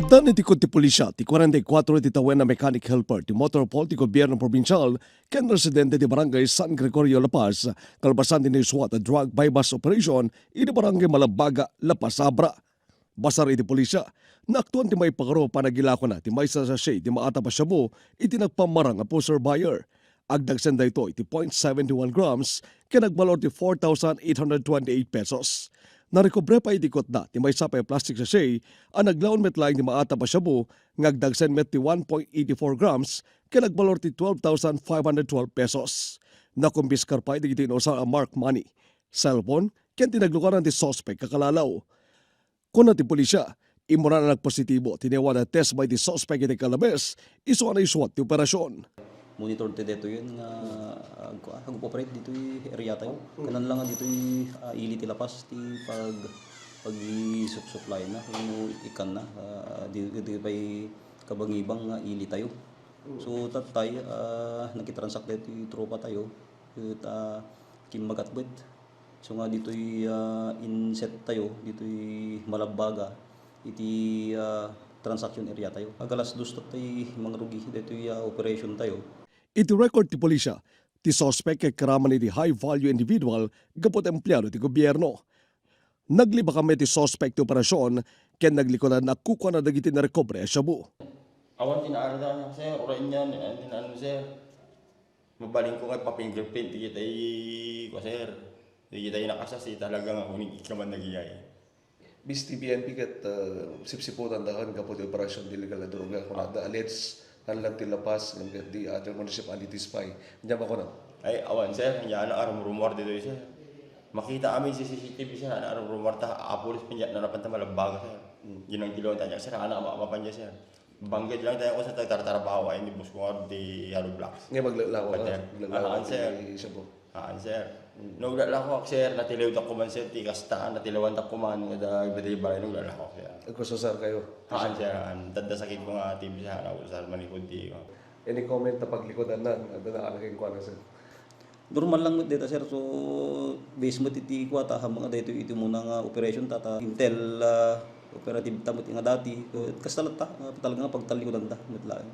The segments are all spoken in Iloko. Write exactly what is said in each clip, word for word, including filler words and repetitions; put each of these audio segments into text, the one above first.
Tan iti kod ti pulisya, ti kuarenta y kuatro ti tawen a mechanic helper ti Motor Patrol ti gobyerno probinsial ken residente ti Barangay San Gregorio, La Paz, kalpasan ti naisuat a drug buy-bust operation iti Barangay Malabaga, La Paz, Abra. Basar iti pulisya, naaktuan ti maipakarup a panagilakona ti maysa a sachet ti maatam a shabu iti nagpammarang a poseur buyer. Agdagsen daytoy ti point seven one grams ken agbalor ti four thousand eight hundred twenty-eight pesos. Narekobre pay iti kotna ti maysa pay a plastic sachet a naglaon met laeng ti maatam a shabu nga agdagsen met ti one point eight four grams ken agbalor ti twelve thousand five hundred twelve pesos. Nakumpiskar pay dagiti inusar a marked money, cellphone, ken ti naglukaran ti suspek a kalalaw. Kuna ti pulisya, immuna a nagpositibo ti nayawan a test buy ti suspek iti Alabes, isu a naisuat ti operasion. Monitor ti detoy nga, ah, ag-, ag-operate ditoy area tayo. Kanan lang nga ditoy, ah, ili ti La Paz ti pag-, pag-isup-supply na, wenno ikkan na, ah, di, di pay kabangibang nga ili tayo. So, tattay, ah, nakitransak detoy tropa tayo, ket, ah, kimmagatbet. So nga ditoy, ah, inset tayo, ditoy Malabaga, iti, ah, transaction area tayo. Ag alas dos tattay mangrugi ditoy, ah, operation tayo. Iti record ti pulisya, ti suspek ket karaman iti high value individual gapu ta empleado ti gobyerno. Naglibak met ti suspek ti operasion ken naglikudan a kukuana dagiti narekobre a shabu. Awan ti naarda, sir. Uray niyan, eh, ano, sir. Mabalin ko nga ipa-fingerprint, di kita i-, kwa, sir. Di kita i-, nakasasi talaga nga kuning ikaman nagyay. Bis ti P N P ket, uh, sipsiputan da kan gapu ti operasyon ti illegal a droga. Kuna da alleged, kan lang ti La Paz, ngem ket di other municipalities pay. Nya ba kuna? Ay, awan, sir. Nya, ano, aram rumor dito, sir. Makita amin si C C T V, sir. Ano, aram rumor ta, apulis pa niya, nanapan ta malabbaga, sir. Hmm. Yun ang dilaw ta niya, sir. Ano, ama, ama pa niya, sir. Banggit lang tayo ko sa tagtartrabaho ay ni boss ko nga di Yellow Blacks. Ngay maglalawa ka, Pater. Maglalawa Ah, ka sir. Di shabu. Ah, sir. Mm. No, wala lang ako, sir. Natiliwdak ko man, sir. Ti kasta, natiliwdak ko man. Nga da, iba di balay, no, wala lang ako, sir. Agkuskusar kayo. Ah, sir. An, tanda sakit ko nga, T V, sir. Ano, sir, malikod di ko. Any comment na paglikodan na? Ano na, ano kayong kuwan, sir? Normal lang met dayta, sir. So, base met iti kuwata, hamang nga daytoy iti umuna nga operation ta, ta intel, ah, operative ta met nga dati. Ket kasta latta, nga talaga nga pagtallikudanta met laeng.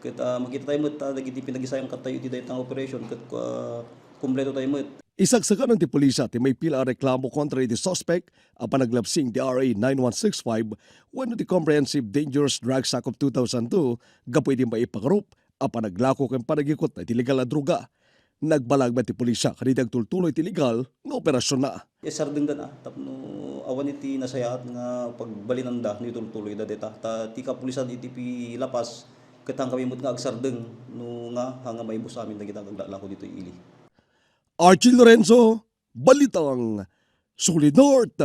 Ket, ah, makita tayo met, ah, dagiti pinagisayangkattayo iti dayta nga operation, ket, ah, kumpleto tayo met. Isagsaganan ti pulisya ti maipila a reklamo kontra iti suspek a panaglabsing ti R A nine one six five wenno ti Comprehensive Dangerous Drugs Act of two thousand two gapu iti maipakarup a panaglako ken panagikot na iti legal a droga. Nagbalag met ti pulisya kadagiti agtultuloy iti legal nga operasionna. Isardengda na tapno awan iti nasayaat nga pagbalinanda no itultuloyda dayta. Ta ti kapulisan iti pi-, La Paz, ket hankami met nga agsardeng no nga, nga maibus amin dagita nga aglalako ditoy ili. Archie Lorenzo, Balitang Solid North.